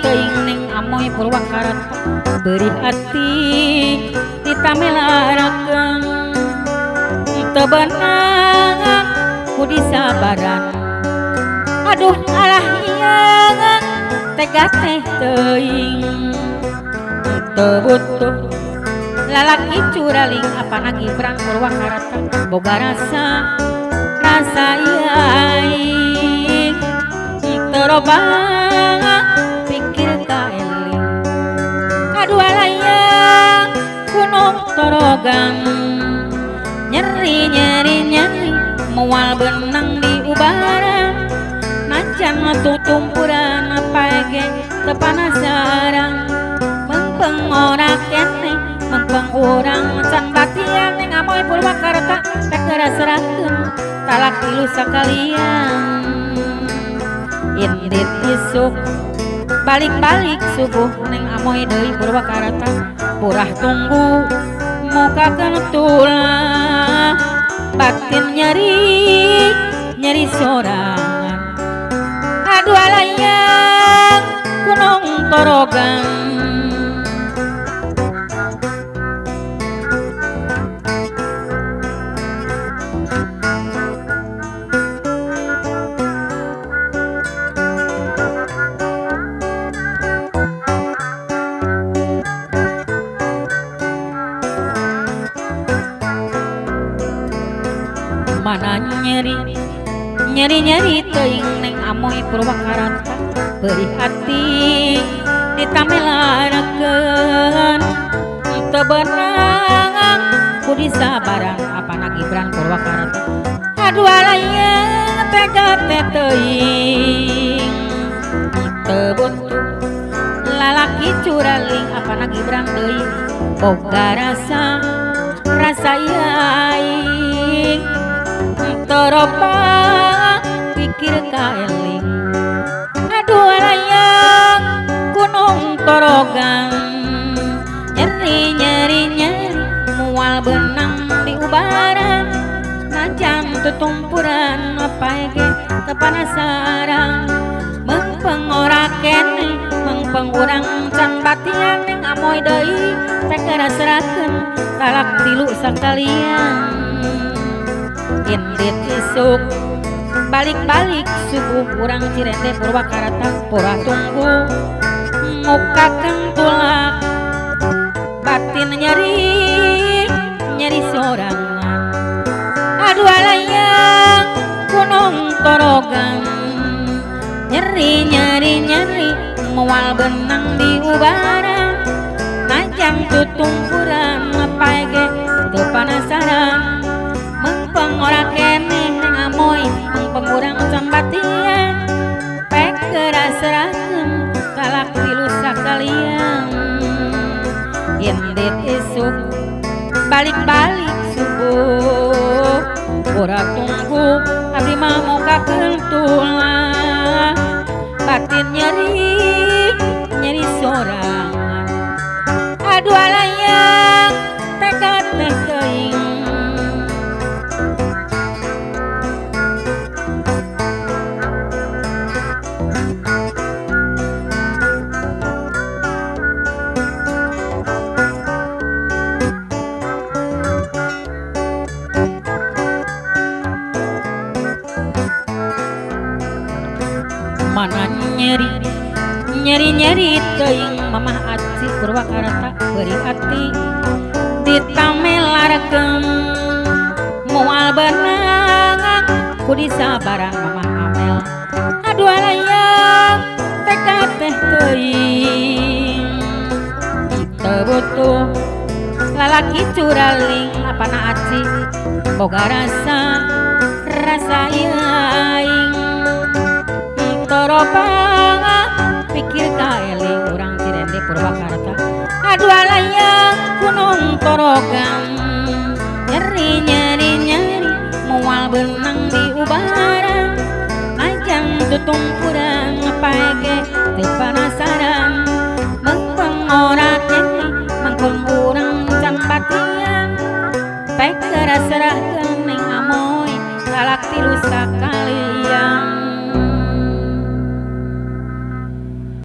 teuing ning Amoy Purwakarta beri hati ditamelarakeun teu beunang ku disabaran aduh alah ieu tega teh teuing teu butuh lalaki curaling apana Gibran Purwakarta boga rasa rasa aing terobang pikir kaeling aduh alayang gunung torogan nyeri nyeri nyeri mual benang di ubaran najan tutumpuran apa ge teu panasaran mengpeng ora kene mengpeng urang can batian ning Amoy Purwakarta pek serakeun talak tilu sakalian indit isuk balik-balik subuh ning Amoy deui Purwakarta purah tunggu muka tulah batin nyeri nyeri sorangan aduh alayang gunung torogan. Mana nyeri nyeri nyeri teuing ning Amoy Purwakarta beri hati ditamelarakeun teu beunang ku disabaran apana Gibran Purwakarta aduh alayang tega teh teuing teu butuh lalaki curaling apana Gibran deui boga rasa rasa aing terobang pikir kaeling aduh alayang gunung torogan nyeri nyeri nyeri mual benang di ubaran najan tutumpuran apa ge teu panasaran mengpeng ora kene mengpeng urang can batian ning Amoy deui pek serakeun talak tilu sakalian indit isuk balik-balik subuh urang Cirende Purwakarta purah tunggu muka kentulak batin nyeri nyeri sorangan aduh alayang gunung torogan nyeri nyeri nyeri mual benang di ubaran najan tutumpuran apa ge teu panasaran mengpeng ora kene ning Amoy mengpeng urang can batian pek serakeun talak tilu sakalian indit isuk balik-balik subuh ora tunggu abdi mah mukakeun tulah batin nyeri nyeri sorangan aduh alayang tega teh teuing. Mana nyeri nyeri nyeri teuing Mamah Aci Purwakarta beri hati ditamelarkeun moal beunang ku disabaran Mamah Amel aduh alayang teka teh teuing teu butuh lalaki curaling apana Aci boga rasa rasa aing torobang pikir kaeling urang Cirende Purwakarta aduh alayang gunung torogan nyeri nyeri nyeri mual benang di ubaran najan tutumpuran apa ge teu panasaran mengpeng ora kene mangkung urang can batian pek serahkeun ning Amoy talak tilu sakali.